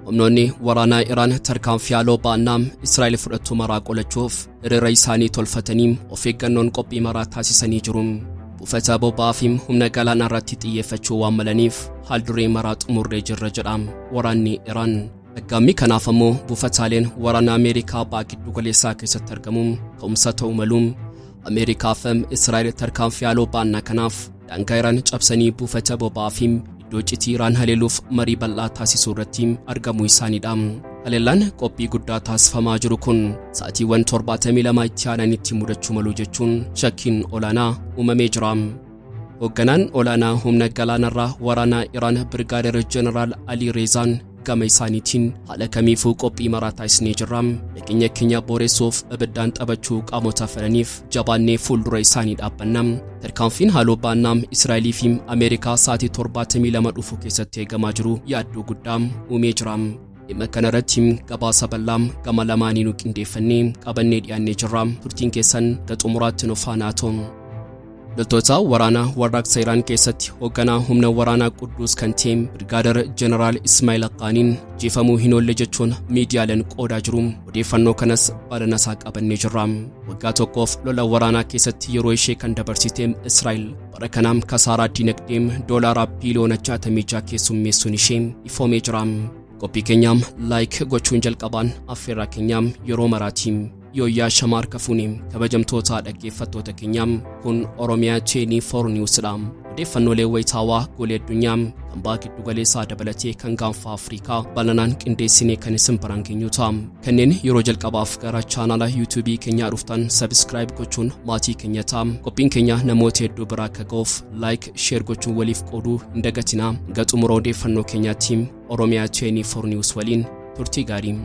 Humnoonni waraanaa Iraan tarkaanfii haaloo ba'annaa Israa'el fudhattu maraa qolachuuf hiriira isaanii tolfatanii of eeggannoon qophii maraa taasisanii jiru. Buufata boba'aa fi humna galaanaa irratti xiyyeeffachuu waan malaniif haal duree maraa xumurree jirra jedha waraanni Iraan. Aggaammii kanaaf ammoo buufataaleen waraana Ameerikaa ba'a giddu galeessaa keessatti argamu ka'umsa ta'uu malu. Ameerikaa fi Israa'el tarkaanfii haaloo ba'annaa kanaaf daangaa Iraan cabsanii buufata boba'aa fi iddoo citii Iraan haleeluuf marii bal'aa taasisuu irratti argamuu isaaniidha. Haleellaan qophii guddaa taasifamaa jiru kun sa'atiiwwan 72 itti aananitti mudachuu malu jechuun shakkiin olaanaa uumamee jira. Hoogganaan olaanaa humna galaanarraa waraanaa Iraan Birgaadeer Jeneraal Alii Reezaan gama isaaniitiin haala kamiifuu qophii maraa taasisnee jirra. Nageenya keenya booressuuf ibiddaan taphachuu qaamota fedhaniif jabaannee fuuldura isaanii dhaabbanna. Tarkaanfiin haaloo ba'annaa Israa'elii fi Ameerikaa sa'aatii 72 dhufu keessatti eegamaa jiru yaaddoo guddaa uumee jira. Dhimma kanarratti gabaasa bal'aa gama lamaaniinuu qindeeffannee qabannee dhiyaannee jirra. Turtiin keessan ga xumuraatti nu faana ta'u. Loltoota waraanaa warraaqsa Iraan keessatti hoogganaa humna waraanaa Qudduus kan ta'e Birgaader Jeneraal Ismaa'il Qaaniin ajjeefamuu hin oolle jechuun miidiyaaleen qoodaa jiru. Odeeffannoo kanas bal'ina isaa qabannee jirra. Waggaa tokkoof lola waraanaa keessatti yeroo ishee kan dabarsite Israa'el bara kanaam kasaaraa dinagdee doolaara biiliyoona 66 keessummeessuun ishee ifoomee jira. Qophii keenyaam like gochuun jalqabaan affeerraa keenyaam yeroo maraatiin yooyyaa shamaa harka fuuni kabajamtoota dhaggeeffattoota keenyaam kun Oromiyaa 24 Newsdha. Odeeffannoolee wayitaawaa golee addunyaa kan baha giddu galeessaa dabalatee kan gaanfa Afrikaa bal'inaan qindeessinee kan isin biraan geenyu ta'a. Kanneen yeroo jalqabaaf gara chaanaala YouTubeii keenyaa dhuftan subscribe gochuun maatii keenya ta'a. Qophiin keenya namoota hedduu biraa akka ga'uuf like, share gochuun waliif qooduu hin dagatinaa. Hanga xumura odeeffannoo keenyaatti Oromiyaa 24 News waliin turtii gaarii.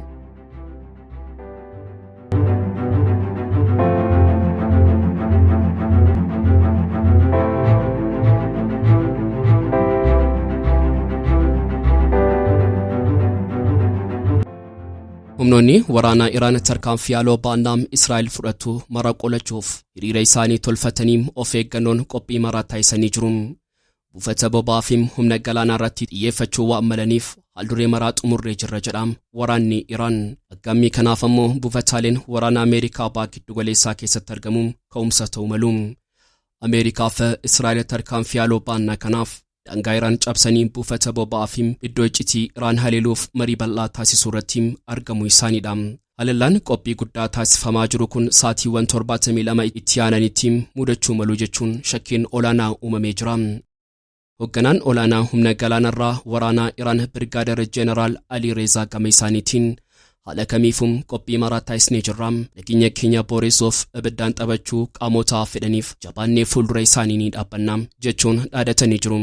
Humnoonni waraanaa Iraan tarkaanfii haaloo ba'annaa Israa'el fudhattu mara qolachuuf hiriira isaanii tolfatanii of eeggannoon qophii maraa taasisanii jiru. Buufata boba'aa fi humna galaanaa irratti xiyyeeffachuu waan malaniif haalduree maraa xumurree jirra jedha waraanni Iraan. Aggaammii kanaaf ammoo buufataaleen waraana Ameerikaa baha giddugaleessaa keessatti argamu ka'umsa ta'uu malu. Ameerikaa fi Israa'el tarkaanfii haaloo ba'annaa kanaaf daangaa Iraan cabsanii buufata boba'aa fi iddoo iccitii Iraan haleeluuf marii bal'aa taasisuu irratti argamuu isaaniidha. Haleellaan qophii guddaa taasifamaa jiru kun sa'atiiwwan 72 itti aananitti mudachuu malu jechuun shakkiin olaanaa uumamee jira. Hoogganaan olaanaa humna galaanarraa waraanaa Iraan Birgaader Jeneraal Alii Reezaa gama isaaniitiin haala kamiifuu qophii maraa taasisnee jirra. Nageenya keenya booressuuf ibiddaan taphachuu qaamota fedhaniif jabaannee fuuldura isaanii ni dhaabbanna jechuun dhaadatanii jiru.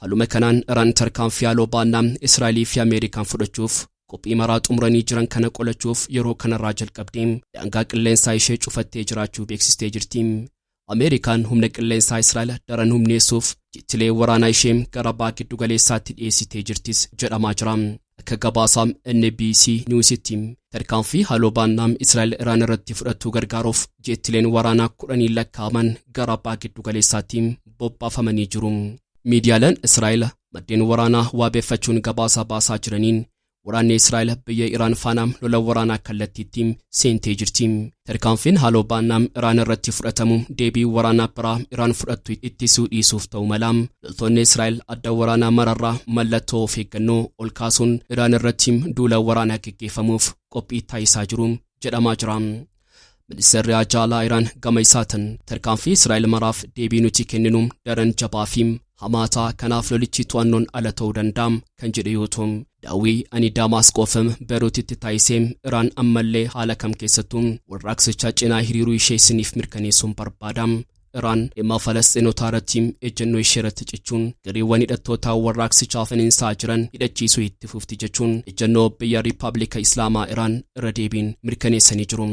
Haaluma kanaan Iraan tarkaanfii haaloo ba'annaa Israa'elii fi Ameerikaan fudhachuuf qophii maraa xumuranii jiran kana qolachuuf yeroo kanarraa jalqabdee daangaa qilleensaa ishee cufattee jiraachuu beeksistee jirti. Ameerikaan humna qilleensaa Israa'el daran humneessuuf jettilee waraanaa ishee gara baha giddu galeessaatti dhiyeessitee jirtis jedhamaa jira. Akka gabaasaa NBC Newsitti tarkaanfii haaloo ba'annaa Israa'el Iraan irratti fudhattuu gargaaruuf jettileen waraanaa kudhanii lakkaa'aman gara baha giddu galeessaatti bobbaafamanii jiru. Miidiyaaleen Israa'el maddeen waraanaa waabeeffachuun gabaasa baasaa jiraniin waraanni Israa'el biyya Iraan faana lola waraanaa kallattiitti seentee jirti. Tarkaanfiin haaloo ba'annaa Iraan irratti fudhatamu deebii waraanaa biraa Iraan fudhattu ittisuu dhiisuuf ta'uu mala. Loltoonni Israa'el adda waraanaa mararraa mallattoo of eeggannoo ol kaasuun Iraan irratti duula waraanaa geggeeffamuuf qophii taasisaa jiru jedhamaa jira. Ministeerri Haajaa Alaa Iraan gama isaatiin tarkaanfii Israa'el maraaf deebii nuti kenninu daran jabaa fi hamaataa kanaaf lolichi to'annoon ala ta'uu danda'a kan jedhe yoo ta'u daawwii ani Daamaasqoof Beeruutitti taasisee Iraan ammallee haala kam keessattuu warraaqsicha cinaa hiriiruu ishee isiniif mirkaneessuun barbaada. Iraan dhimma Falasxiinotaa irratti ejjennoo ishee irratti cichuun gareewwan hidhattootaa warraaqsichaa finiinsaa jiran hidhachiisuu itti fufti jechuun ejjennoo biyya Riippaabilika Islaamaa Iraan irra deebiin mirkaneessanii jiru.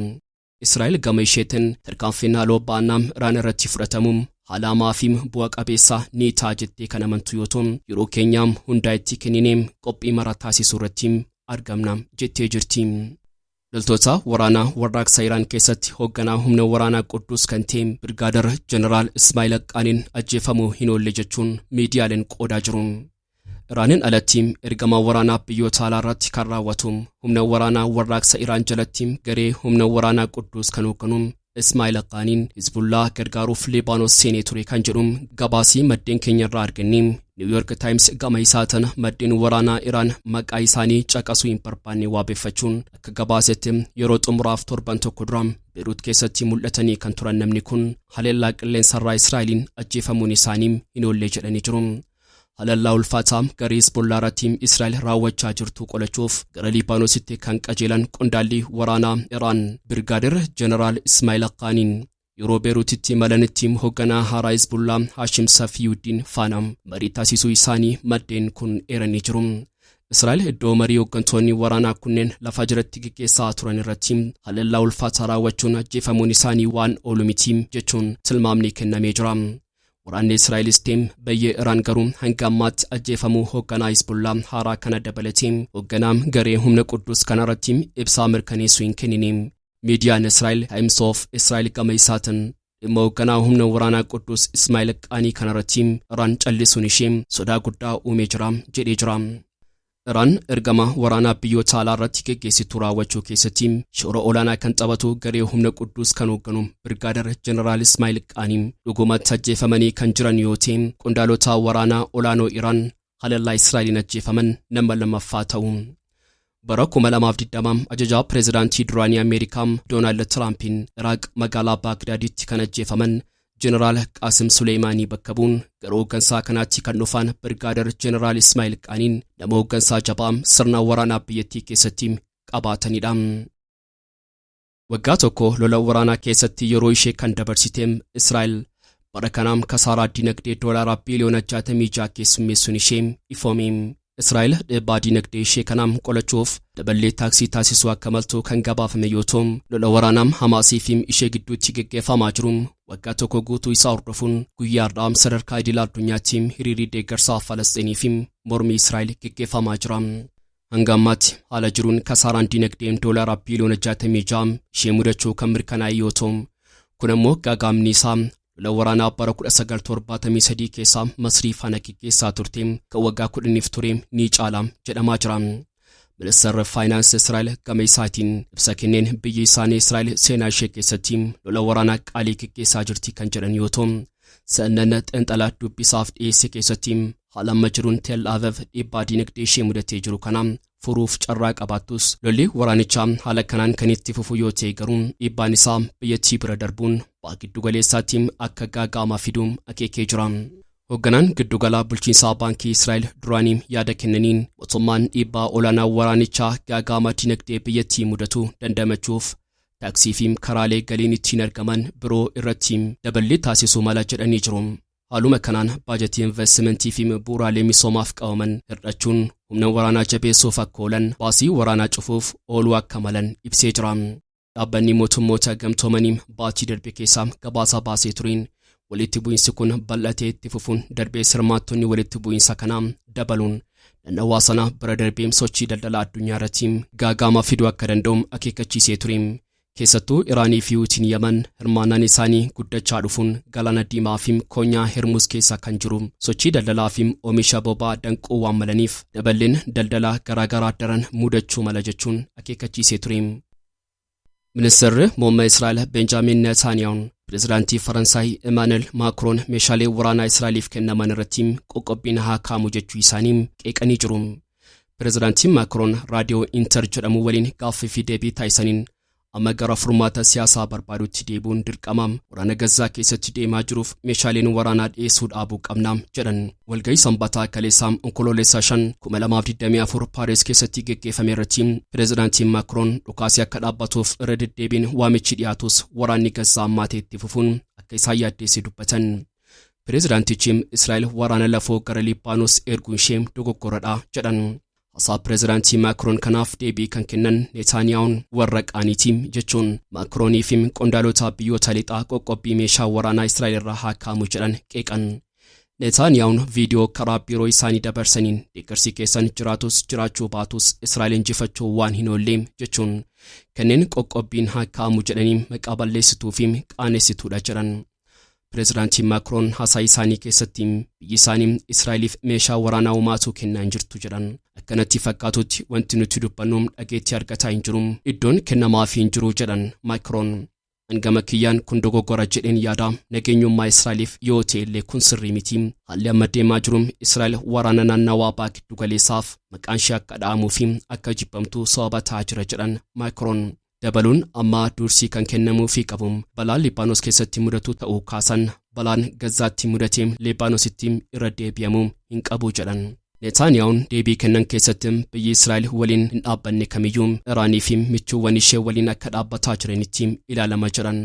Israa'el gama isheetiin tarkaanfiin haaloo ba'annaa Iraan irratti fudhatamu haala hamaa fi bu'a qabeessa ni ta'a jettee kan amantu yoo ta'u yeroo keenyaa hundaa itti kenninee qophii mara taasisuu irratti argamna jettee jirti. Loltoota waraanaa warraaqsa Iraan keessatti hoogganaa humna waraanaa Qudduus kan ta'e Birgaader Jeneraal Ismaa'il Qaaniin ajjeefamuu hin oolle jechuun miidiyaaleen qoodaa jiru. Iraaniin alatti ergama waraanaa biyyoota alaa irratti kan raawwatu humna waraanaa warraaqsa Iraan jalatti garee humna waraanaa Qudduus kan hoogganu Ismaa'il Qaaniin Hizbullaa gargaaruuf Liibaanos seenee ture kan jedhu gabaasii maddeen keenya irraa arganne. New York Times gama isaatiin maddeen waraanaa Iraan maqaa isaanii caqasuu hin barbaanne waabeffachuun akka gabaasetti yeroo xumuraaf torban tokko dura Beeruut keessatti mul'atanii kan turan namni kun haleellaa qilleensarraa Israa'eliin ajjeefamuun isaanii hin oolle jedhanii jiru. Haleellaa ulfaataa garee Hizbollaa irratti Israa'el raawwachaa jirtu qolachuuf gara Liibaanositti kan qajeelan qondaalli waraanaa Iraan Birgaadir Jeneraal Ismaa'il Qaaniin yeroo Beeruutitti imalanitti hoogganaa haaraa Hizbullaa Haashim Safiyuddin faana marii taasisuu isaanii maddeen kun eeranii jiru. Israa'el iddoo marii hooggantoonni waraanaa kunneen lafa jalatti gaggeessaa turan irratti haleellaa ulfaataa raawwachuun ajjeefamuun isaanii waan oolu miti jechuun tilmaamni kennamee jira. Waraanni Israa'elis ta'e biyyi Iraan garuu hanga ammaatti ajjeefamuu hoogganaa Hizbullaa haaraa kana dabalatee hoogganaa garee humna Quddus kanarratti ibsaa mirkaneessuu hin kennine. Miidiyaan Israa'el Times of Israel gama isaatiin dhimma hoogganaa humna waraanaa Quddus Ismaa'il Qaanii kanarratti Iraan callisuun ishee sodaa guddaa uumee jira jedhee jira. Iraan ergama waraanaa biyyoota alaa irratti geggeessitu raawwachuu keessatti shoora olaanaa kan taphatu garee humna Quddus kan hoogganu Birgaadar Jeneraal Ismaa'il Qaanii dhugumatti ajjeefamanii kan jiran yoo ta'e, qondaalota waraanaa olaanoo Iraan haleellaa Israa'eliin ajjeefaman nama lammaffaa ta'u. Bara 2020 ajajaa pireezidaantii duraanii Ameerikaa Doonaald Tiraampiin Iraaq magaalaa Baagdaaditti kan ajjeefaman Jeneraal Qaasim Suleemaanii bakka bu'uun gara hooggansaa kanaatti kan dhufan Birgaadar Jeneraal Ismaa'il Qaaniin nama hooggansaa jabaa sirna waraanaa biyyattii keessatti qabaatanidha. Waggaa tokko lola waraanaa keessatti yeroo ishee kan dabarsite Israa'el bara kanaam kasaaraa dinagdee doolaara biiliyoona 66 keessummeessuun ishee ifoome. Israa'el dhiibbaa dinagdee ishee kanaam qolachuuf daballee taaksii taasisuu akka maltu kan gabaafame yoo ta'u, lola waraanaa Hamaasii fi ishee gidduutti geggeeffamaa jiru waggaa tokko guutuu isaa hordofuun guyyaa har'aa sadarkaa idil addunyaatti hiriirri deeggarsaa Falasxiinii fi mormii Israa'el geggeeffamaa jira. Hanga ammaatti haala jiruun kasaaraan dinagdee doolaara biiliyoona 66 ishee mudachuu kan mirkanaa'e yoo ta'u, kun ammoo gaagaamni isaa lola waraanaa bara 1973 keessa Masrii faana geggeessaa turte kan waggaa 10f ture ni caala jedhamaa jira. Ministeerri Faayinaansii Israa'el gama isaatiin ibsa kenneen biyyi isaanii Israa'el seenaa ishee keessatti lola waraanaa qaalii geggeessaa jirti kan jedhan yoo ta'u, CNN xiinxala dubbisaaf dhiyeesse keessatti haala amma jiruun Tel Aviv dhiibbaa dinagdee ishee mudatee jiru kana furuuf carraa qabaattus, lolli waraanichaa haala kanaan kan itti fufu yoo ta'e garuu dhiibbaan isaa biyyattii bira darbuun ba'a giddugaleessaatti akka gaaga'ama fiduu akeekee jira. Hoogganaan giddugala bulchiinsaa baankii Israa'el duraanii yaada kennaniin mootummaan dhiibbaa olaanaa waraanichaa gaaga'ama dinagdee biyyattii mudatu dandamachuuf taaksii fi karaalee galiin ittiin argaman biroo irratti daballee taasisuu mala jedhanii jiru. Haaluma kanaan baajetii investimentii fi bu'uuraalee misoomaaf qabaman hir'achuun humna waraanaa jabeessuuf akka oolan baasii waraanaa cufuuf ooluu akka malan ibsee jira. Dhaabbanni mootummoota gamtoomanii baatii darbe keessaa gabaasa baasee tureen walitti bu'iinsi kun bal'atee itti fufuun darbee sirmaattonni walitti bu'iinsa kanaa dabaluun naannawaa sana bira darbee sochii daldala addunyaa irratti gaaga'ama fiduu akka danda'u akeekkachiisee ture. Keessattuu Iraanii fi Huutiin Yaman hirmaannaan isaanii guddachaa dhufuun galaana Diimaa fi koonyaa Hermuuz keessa kan jiru sochii daldalaa fi oomisha boba'aa danquu waan malaniif daballeen daldala garaagaraa daran mudachuu mala jechuun akeekkachiisee ture. Ministeerri muummee Israa'el Benjaamin Netanyahuun pireezidaantii Faransaay Emmanuel Maakroon meeshaalee waraanaa Israa'eliif kennaman irratti qoqqobbiin haa kaamu jechuu isaanii qeeqanii jiru. Pireezidaantiin Maakroon raadiyoo Inter jedhamu waliin gaaffii fi deebii taasisaniin amma gara furmaata siyaasaa barbaadutti deebi'uun dirqama, waraana Gazzaa keessatti deemaa jiruuf meeshaaleen waraanaa dhiyeessuu dhaabuu qabna jedhan. Walgahii Sanbataa kaleessaa Onkoloolessa 5 2024 Paaris keessatti geggeeffame irratti pireezidaantiin Maakroon dhukaasii akka dhaabbatuuf irra deddeebiin waamichi dhiyaatus waraanni Gazzaa ammaatee itti fufuun akka isaan yaaddeesse dubbatan. Pireezidaantichi Israa'el waraana lafoo gara Liibaanos erguun ishee dogoggoradha jedhan. Haasaa pireezidaantii Maakroon kanaaf deebii kan kennan Netanyahuun warra qaaniitii jechuun Maakroonii fi qondaalota biyyoota lixaa qoqqobbii meeshaa waraanaa Israa'el irraa haa kaamu jedhan qeeqan. Netanyahuun viidiyoo karaa biiroo isaanii dabarsaniin deeggarsi keessan jiraatus jiraachuu baatus Israa'el injifachuu waan hin oolle jechuun kanneen qoqqobbiin haa kaamu jedhanii maqaa balleessituu fi qaanessituudha jedhan. Pireezidaantiin Maakroon haasaa isaanii keessatti biyyi isaanii Israa'eliif meeshaa waraanaa homaatuu kennaa hin jirtu jedhan. Akkanatti fakkaatutti wanti nuti dubbannu dhageettii argataa hin jiru. Iddoon kennamaafii hin jiru jedhan Maakroon. Hangama kiyyaan kun dogoggora jedheen yaada. Nageenyummaa Israa'eliif yoo ta'e illee kun sirrii miti. Haalli amma deemaa jiru Israa'el waraana naannawaa baha giddu galeessaaf maqaan ishee akka dha'amuu fi akka jibbamtu sababa ta'aa jira jedhan Maakroon. Dabaluun amma dursii kan kennamuufii qabu balaan Libaanoos keessatti mudatu ta'uu kaasan. Balaan Gazaatti mudatee Libaanoositti irra deebi'amuu hin qabu jedhan. Neetaaniyaahuun deebii kennan keessatti biyyi Israa'el waliin hin dhaabbanne kamiyyuu Iraanii fi michuuwwan ishee waliin akka dhaabbataa jiranitti ilaalama jedhan.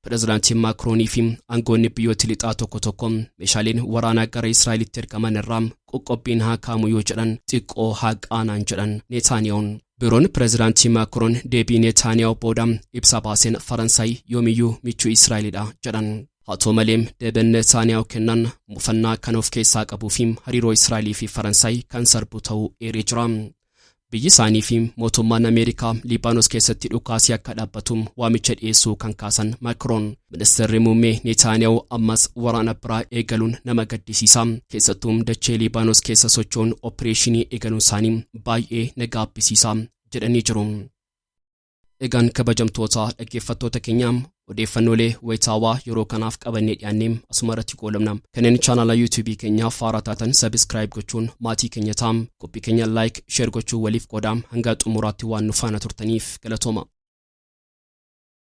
Pireezidaantiin Maakroonii fi aangoonni biyyoota lixaa tokko tokko meeshaaleen waraanaa gara Israa'elitti ergaman irraa qoqqobbiin haa kaamu yoo jedhan xiqqoo haa qaanaan jedhan Neetaaniyahuun. Biiroon Pireezidaantii Maakroon deebii Neetaaniyahu booda ibsa baaseen Faransaay yoomiyyuu michuu Israa'elidha jedhan. Haa ta'u malee, deebiin Neetaaniyahu kennan mufannaa kan of keessaa qabuu fi hariiroo Israa'elii fi Faransaay kan sarbu ta'uu eeree jira. Biyyi isaanii fi mootummaan Ameerikaa Liibaanos keessatti dhukaasii akka dhaabbatu waamicha dhiyeessuu kan kaasan Maakroon, ministeerri muummee Neetaaniyahu ammas waraana biraa eegaluun nama gaddisiisa. Keessattuu dachee Liibaanos keessa socho'uun opereeshinii eegaluun isaanii baay'ee na gaabbisiisa jedhanii jiru. Egaan kabajamtoota dhaggeeffattoota keenyaa, odeeffannoolee wayitaawaa yeroo kanaaf qabannee dhiyaannee asuma irratti goolabna. Kanneen chaanala YouTubeii keenyaaf haaraa taatan subscribe gochuun maatii keenya ta'aa. Qophii keenya like, share gochuun waliif qoodaa. Hanga xumuraatti waan nu faana turtaniif galatooma.